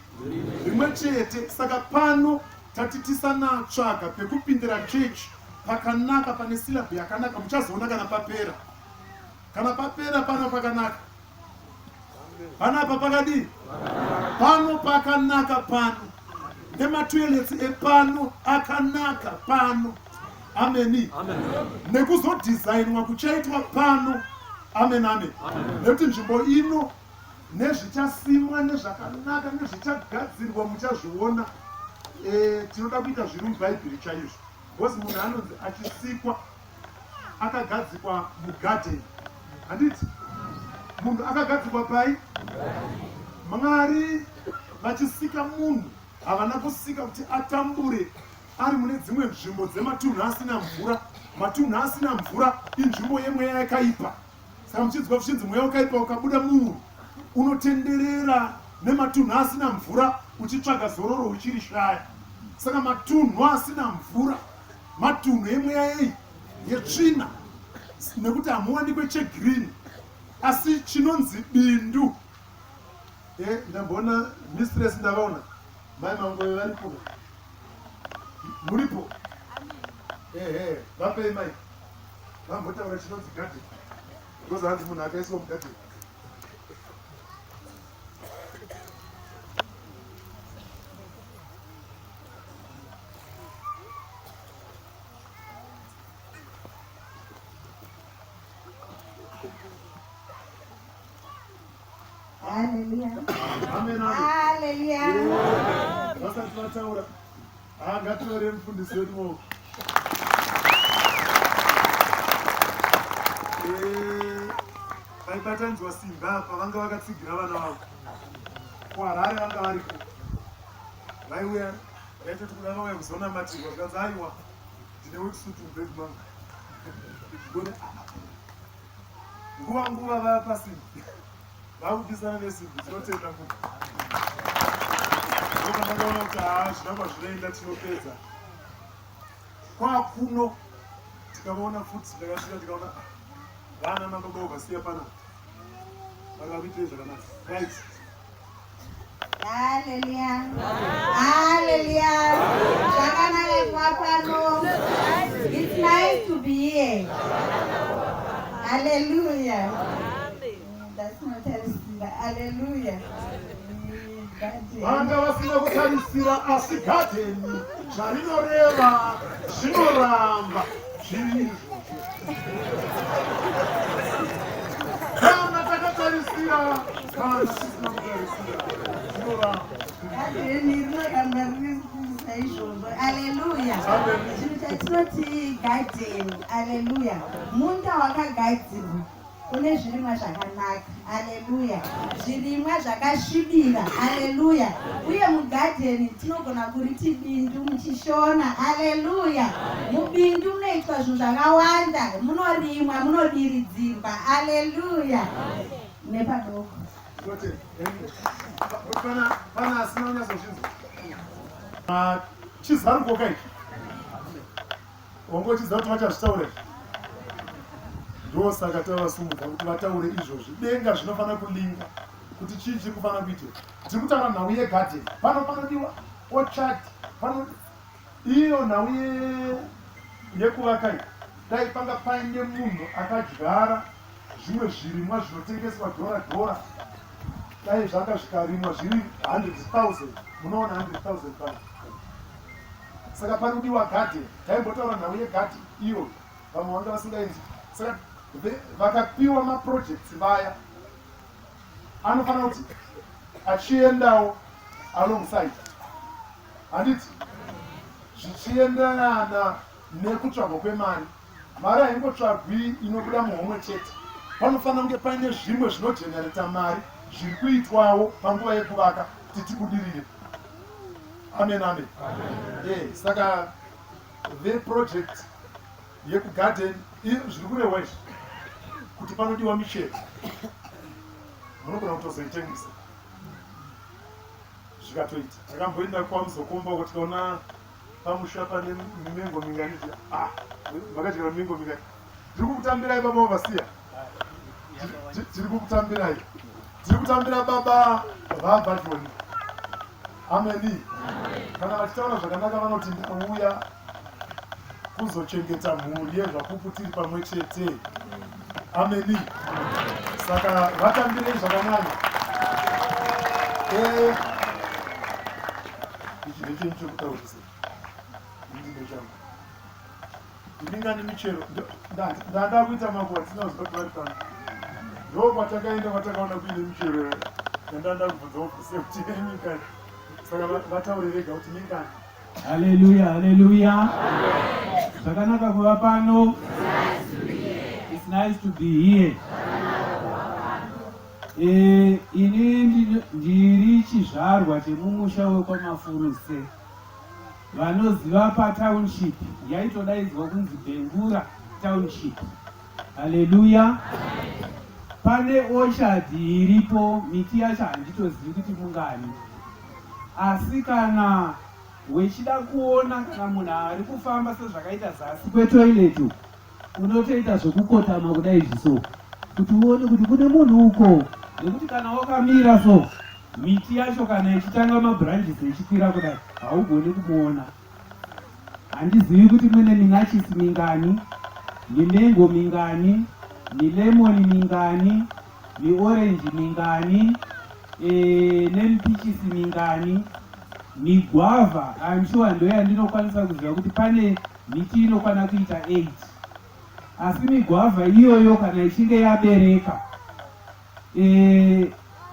rimwe chete. Saka pano tati tisanatsvaga pekupindira chechi pakanaka, pane silabhu yakanaka. Muchazoona kana papera, kana papera pano pakanaka, panapa pakadii, pano pakanaka, pano nematoilets epano akanaka pano. Ameni. Nekuzodhizainwa kuchaitwa pano. Amen, amen. Nekuti nzvimbo ino nezvichasimwa nezvakanaka nezvichagadzirwa muchazviona. E, tinoda kuita zviri mubhaibheri chaizvo, because munhu anonzi achisikwa akagadzikwa mugadheni, handiti? Munhu akagadzikwa pai? Mwari vachisika munhu havana kusika kuti atambure ari mune dzimwe nzvimbo dzematunhu asina mvura. Matunhu asina mvura inzvimbo yemweya yakaipa. Saka muchinzwa kuchinzi mweya wakaipa ukabuda munhu unotenderera nematunhu asina mvura uchitsvaga zororo uchirishaya. Saka matunhu asina mvura matunhu emweya yei yetsvina, nekuti hamuwanikwe chegreen asi chinonzi bindu. E, ndamboona mistress, ndavaona mai Mangove varipo, muripo? Ehe, vapei mai vambotaura chinonzi garden, because hanzi munhu akaiswa mugarden. Hallelujah. Amen, amen. Hallelujah. Vasati vataura, ah, ngatore mufundisi wedu maoko. Eh, vaibatanidzwa simba apa vanga vakatsigira vana vavo kuHarare, vanga variko, vaiuya, vaitoti kuda vauya kuzonamatirwa, zvikanzi aiwa, ndine worksuit mubhegi mangu. Ngoni, nguva nguva vaya pasimbi vakupisana nesimbi. Tinotenda munhu ndokandakaona kuti haa, zvinangwa zvinoenda, tinopedza kwakuno. Tikavaona futi, ndakasvika ndikaona ah, vana mababa vasiya panapa, vari vakuitire zvakanaka. Right. Hallelujah. Hallelujah. Zvakanaka kuva pano. It's nice to be here. Hallelujah. Ndasinotarisira. Hallelujah. Garden. Vanga vasina kutarisira, asi gadheni zvarinoreva zvinoramba zviri izvozvo. Kana takatarisira Kutarisira kana tisina kutarisira zvinoramba. Gadheni rinoramba riri saizvozvo. Aleluya. Chinhu chatinoti gadheni, aleluya, munda wakagadzirwa une zvirimwa zvakanaka, aleluya, zvirimwa zvakasvibira, aleluya. Uye mugadheni tinogona kuriti bindu muchishona, aleluya. Mubindu munoitwa zvinhu zvakawanda, munorimwa, munodiridzirwa, aleluya. Nepadoko. Kwete, pana pana asina kunyatsozvinzwa. Ah, chizaruko ka ichi. Wanga uchiziva kuti vachazvitaura izvi. Ndosaka tavasumudza kuti vataure izvozvi. Denga zvinofanira kulinga kuti chii chiri kufanira kuitika. Tiri kutaura nhau yegarden. Pano panodiwa orchard, pano iyo nhau yekuvaka iyi. Dai panga paine munhu akadyara zvimwe zvirimwa zvinotengeswa dhora dhora, dai zvanga zvikarimwa zviri 100,000, munoona 100,000 pano. Saka panodiwa garden. Taimbotaura nhau yegarden iyoyo, vamwe vanga vasingainzwi. Saka vakapiwa maprojects vaya anofanira kuti achiendawo alongside, handiti, zvichienderana nekutsvagwa kwemari. Mari haingotsvagwi inobuda muhomwe chete, panofanira kunge paine zvimwe zvinogenereta mari zviri kuitwawo panguva yekuvaka kuti tibudirire. Amen, amen. Eh, saka veproject yekugarden zviri kurehwa izvi kuti panodiwa michero, munogona kutozoitengesa zvikatoita. Takamboenda kwaMuzokomba uko tikaona pamusha pane mimengo mingani, ah, makadyara mimengo mingani. Tiri kukutambirai baba vasiya, tiri kukutambirai, tiri kutambira baba vabva Joni. Ameni. Kana vachitaura zvakanaka vanoti ndauya kuzochengeta mhuri yezvapupu tiri pamwe chete. Ameni. Saka vatambirei zvakanyanya. Eh, ichi ndechenyu chekutaurisa, ndine changu ndingani michero ndanda kuita makuva tisina kuziva kuti vari pano. Ndo kwatakaenda kwatakaona kuine michero yandanda kubvunza ofisi kuti mingani. Saka vataure vega kuti mingani. Haleluya, haleluya. Zvakanaka kuva pano. It's nice to be here. Ini ndiri chizvarwa chemumusha wekwaMafuruse. Vanoziva patownship yaitodaidzwa kunzi Bengura Township. Haleluya. Pane orchard iripo, miti yacho handitozivi kuti mungani. Asi kana wechida kuona kana munhu ari kufamba sezvakaita zasi kwetoilet uku, unotoita zvekukotama kudai zviso kuti uone kuti kune munhu uko, nekuti kana wakamira so miti yacho kana ichitanga mabranches ichikwira kudai haugoni kumuona. Handizivi kuti mune minachisi mingani, mimengo mingani, milemoni mingani, miorenji mingani, nemipichisi mingani, migwavha. I'm sure ndo yandinokwanisa kuziva kuti pane miti inokwana kuita 8. Asi migwavha iyoyo kana ichinge yabereka,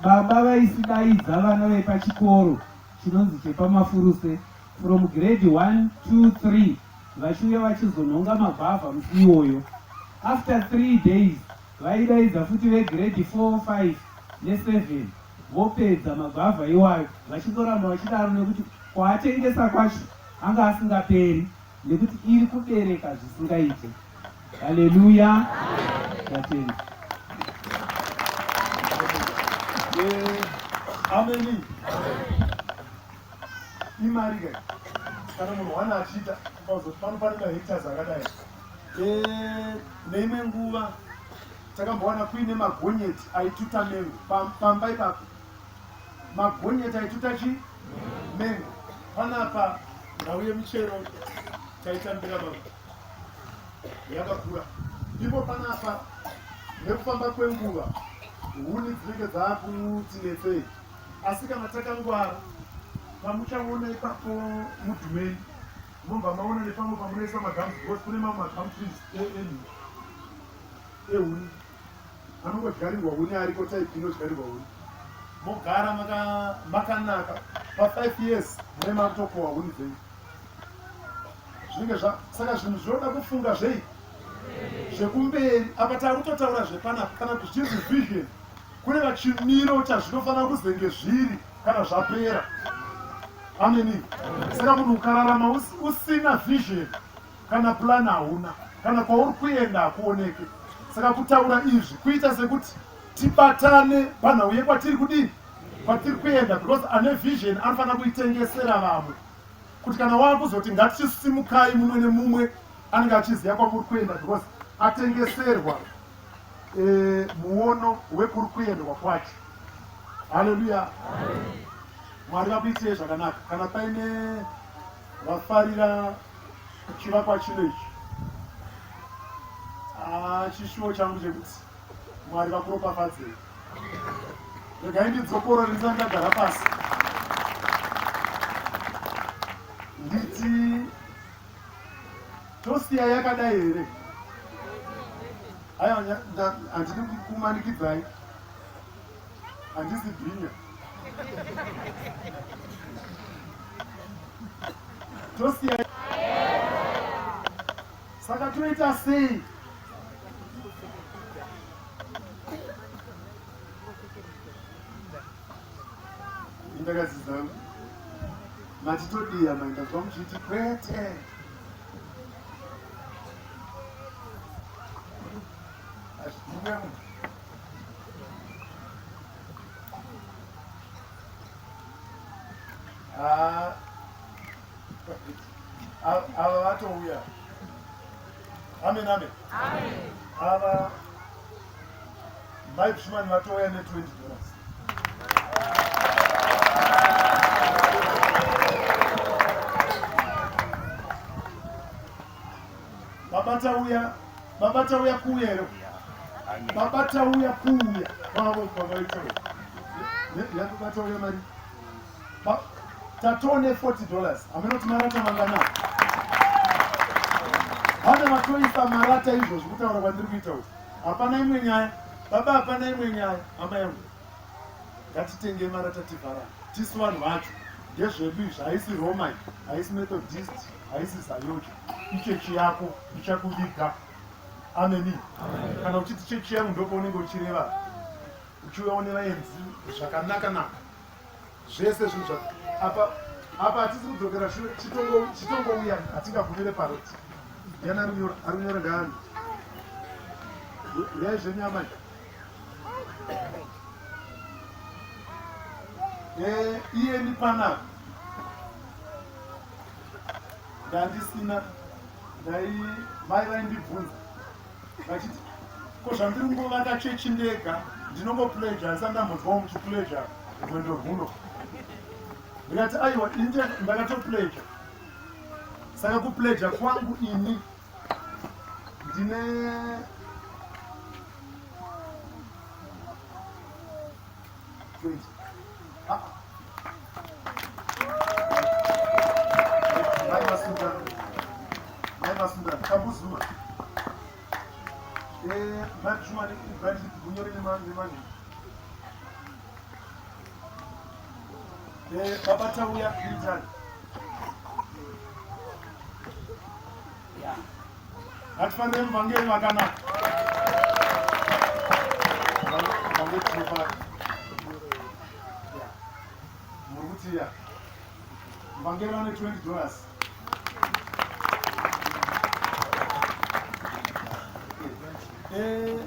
baba vaisidaidza vana vepachikoro chinonzi chepaMafuruse from grade 1 2 3 vachiuya vachizonhonga magwavha musi iwoyo. After 3 days vaidaidza futi vegrade 4 5 ne7, vopedza magwavha iwayo, vachingoramba vachidaro nekuti kwaatengesa kwacho anga asingaperi nekuti iri kubereka zvisingaite. Haleluya, ndatenda. Eh, ameni. Imari kai kana munhu wana achiita ukazoti pano pane mahectares akadai. Eh, neimwe nguva takambowana kuine magonyeti aituta mengo pamba ipapo, magonyeti aituta chi mengo panapa. Nhau yemichero taitambira baba, yakakura ipo panapa. Nekufamba kwenguva huni dzinenge dzakutinetsei, asi kana takangwara, pamuchaona ipapo mudhumeni munobva maona nepamwe pamunoisa magums, because kune mamwe magum trees ehuni. Anongodyarirwa huni ariko type inodyarirwa huni. Mogara makanaka pa 5 years mune makutokohwa huni dzenyu. Zvinenge zva saka zvinhu zvinoda kufunga zvei? Zvekumberi. Apa takutotaura zvepanapa kana zvichinzi vision kureva chimiro chazvinofanira kuzenge zviri kana zvapera. Ameni. Saka munhu ukararama usina vision kana plan hauna kana kwauri kuenda hakuoneke. Saka kutaura izvi kuita sekuti tibatane panhau yekwatiri kudii kwatiri kuenda because ane vision anofanira kuitengesera vamwe kuti kana waakuzoti ngatichisimukai mumwe nemumwe anenge achiziva kwamuri kuenda because atengeserwa e, muono wekuri kuendwa kwacho. Haleluya! Mwari vakuitirei zvakanaka. Kana paine vafarira chivakwa chino ichi, ah, chishuwo changu chekuti Mwari vakuropafadzei. Regai ndidzokorore ndisati ndagara pasi. Nditi tosiya yakadai here? Aiwa, handidi kumanikidzai, handisi bhinya. Tosiya saka toita sei? Ndakadzidza mati todiya mai ndanzwa muchiti kwete. Ah, ava vatouya. Amen, amen. Ava mai Bishman vatouya ne 20 dollars. Baba tauya, baba tauya kuuya here? Baba tauya kuuya kwavo kwavaita. Baba tauya mari. Tatone 40 dollars. Hameno kuti marata mangana. Vana vatoisa marata izvozvi kutaura kwandiri kuita uku. Hapana imwe nyaya. Baba hapana imwe nyaya. Hama yangu. Ngatitenge marata tivharane. Tisu vanhu vacho. Ndezvedu izvi. Haisi Roma iyi. Haisi Methodist. Haisi Zayoja. Ichechi yako ichakuviga. Ameni. Kana uchiti chechi yangu ndopaunenge uchireva. Uchiuya une vaenzi zvakanaka naka. Zvese zvinhu zva apa apa hatisi kudzokera shure chitongo chitongouya hatingagumire paroti. Ndiani ari kunyora ari kunyora ngaani? Uyai zvenyu amai. Eh, iyeni panapa ndandisina ndai mai vaindibvunza vachiti ko zvandiri kungovaka chechi ndega ndinongopleja handisati ndambonzwawo muchipleja rwendo rwuno ndikati aiwa ini ndakatopleja saka kupleja kwangu ini ndine ah. Mai Masundana. Mai Masundana. Kambuzuma. Eh, Mai Juma ne Brand Bunyore ne man ne man. Eh, Baba Tauya Hilton. Yeah. Ngatifanire muvhangeri vakanaka. Vhangeri tinofara. Muri kutiya. Muvhangeri vane 20 dollars. Eh,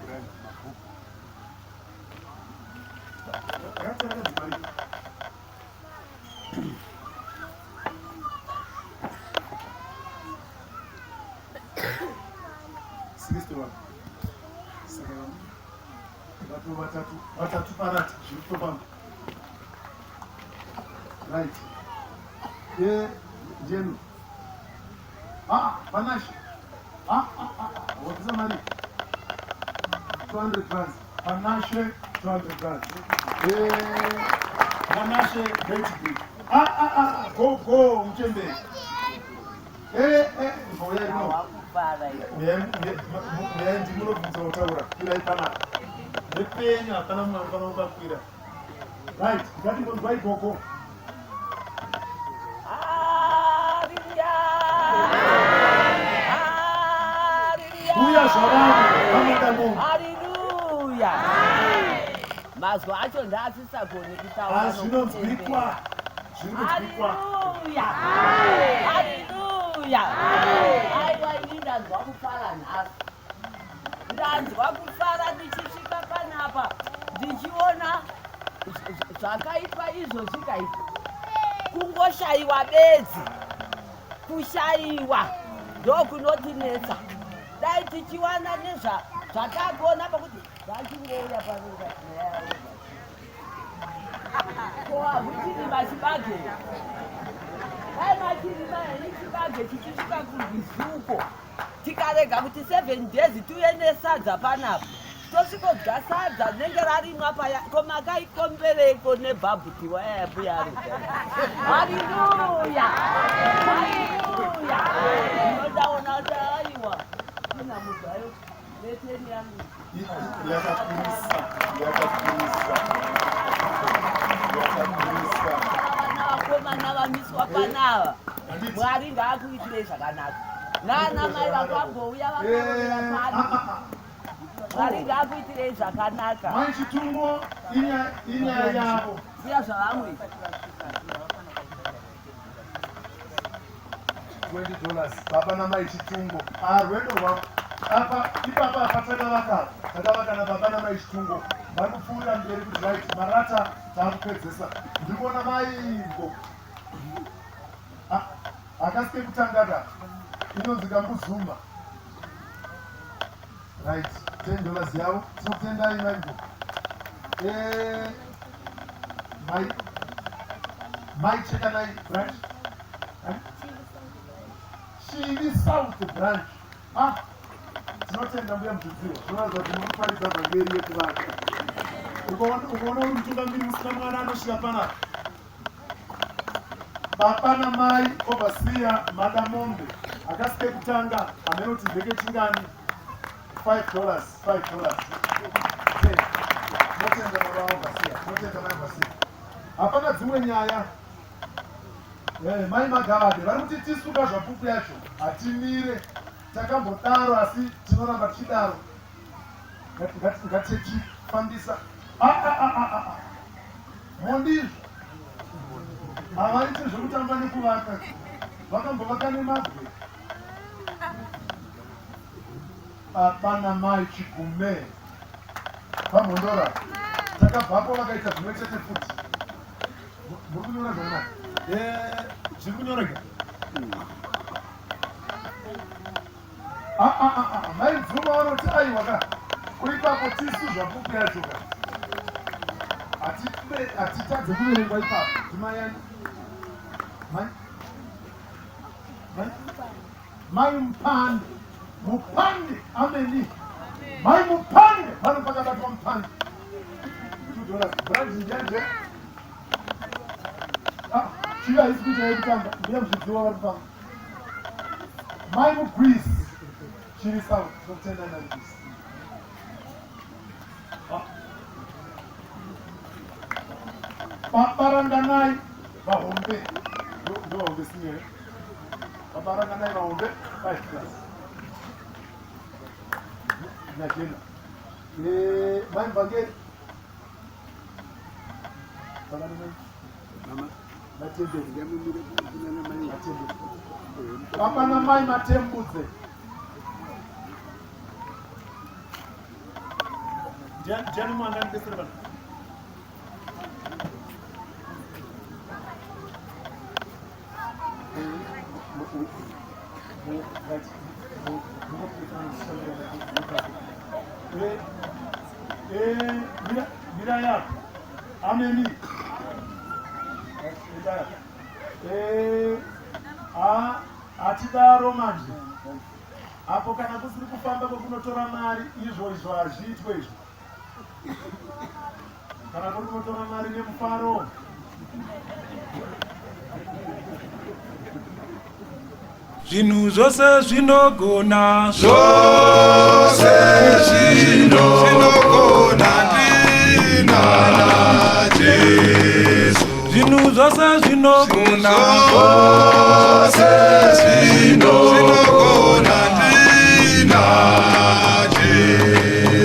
Vatatu vatatu parati zviri kutofamba right ye ndiyenu ah panashe ah ah ah wabvisa mari 200 rands panashe 200 rands eh panashe Beitbridge ah ah ah go go muchembere eh eh mbouya rino uyai ndimunobvunza kutaura kwirai panapa. Ndepenyu hapana mumwe anofanira kukakwira. Right, ngatimbonzwai gogo. Mbuya zvavamwe vanoda mombe. Hallelujah. Mazwi acho ndaasisagoni kutaura. Ah, zvinonzwikwa. Zviri kunzwikwa. Hallelujah. Hallelujah. Aiwa ini ndanzwa kufara nhasi. Ndanzwa kufara ndichisvika panapa ndichiona zvakaipa izvo zvikaipa. Kungoshayiwa bedzi. Kushayiwa ndokunotinetsa. Dai tichiwana nezva zvatagona pakuti vachingouya pano ko hakuchirima chibage dai machirima henyu chibage chichisvika kurwizi uko tikarega kuti seven days tiuye nesadza panapa tosvikodya sadza rinenge rarimwa paya ko makaikombereiko nebhabhuti waya yambuya aruda haleluya haleluya ndinodaona kuti aiwa inamudzayo neteni yangu Yakakurisa, yakakurisa, yakakurisa. Vana vakomana vamiswa panava Mwari ngaakuitirei zvakanaka nana mai vakambouya vakarovera Eh, pano ah, ah, ah. Mwari ngaakuitirei zvakanaka Mai Chitungo inyaya yavo. Ziya zvavamwe 20 dollars baba namai Chitungo. Ah, rwendo rwavo apa ipapa apa takavaka takavaka nababa namai Chitungo vari kupfuurira mberi kuti right marata taakupedzesa. Ndiri kuona mai ngo Ah, hakasi kekutanga ka inonzi kambuzuma right 10 dollars yavo tinokutendai mai ngo eh, mai mai chekanai branch Eh? Chivi South branch ah tinotenda mbuya mudzidziwa zvinoratidza kuti muri kuparidza vhangeri yekuvaka ukaona uri mutungamiri usina mwana anosvika panapa Baba namai overseer mada mombe akasi kekutanga hameno kuti ndekechingani 5 dollars 5 dollars Tinotenda baba overseer tinotenda mai overseer hapana dzimwe nyaya eh, mai magavade vari kuti tisuka zvapupu yacho hatimire takambodaro asi tinoramba tichidaro ngatichifambisa ah, ah, ah, mondizvo havaite zvekutamba nekuvaka vakambovaka nemabwe baba namai chigume pamhondora takabvapo vakaita zvimwe chete futi muri kunyora zvakanaka eh, zviri kunyoreka Ah, ah, ah, ah. Mai Bvuma vanoti aiwa ka kuipapo tisu zvapupu yacho ka hatitadze kuverengwa ipapo ndimayani mai mai mai mupande mupande ameni mai mupande pano pakabatwa mupande $2 branch njanje ah chiva haisi kuita yekutamba mbuya muzvidziwa vari kufamba Mai Mugwizi, Chiri South, tinokutenda Mai Mugwizi. Ah. Baba Ranganai Vahombe, ndo Vahombe senior. Baba Ranganai Vahombe, 5 plus. Najena. Eh, Mai Mvangeri. Baba Ranganai. Mama. Baba namai matembudze. Ndiani mwana ndibetsere vanhu? Mira yako. Ameni. Eh, hatidaro manje apo kana kusiri kufamba kwekunotora mari izvo izvo hazviitwe izvo kana kuri kunotora mari nemufaro Zvinhu zvose zvinogona, zvose zvinogona. Go.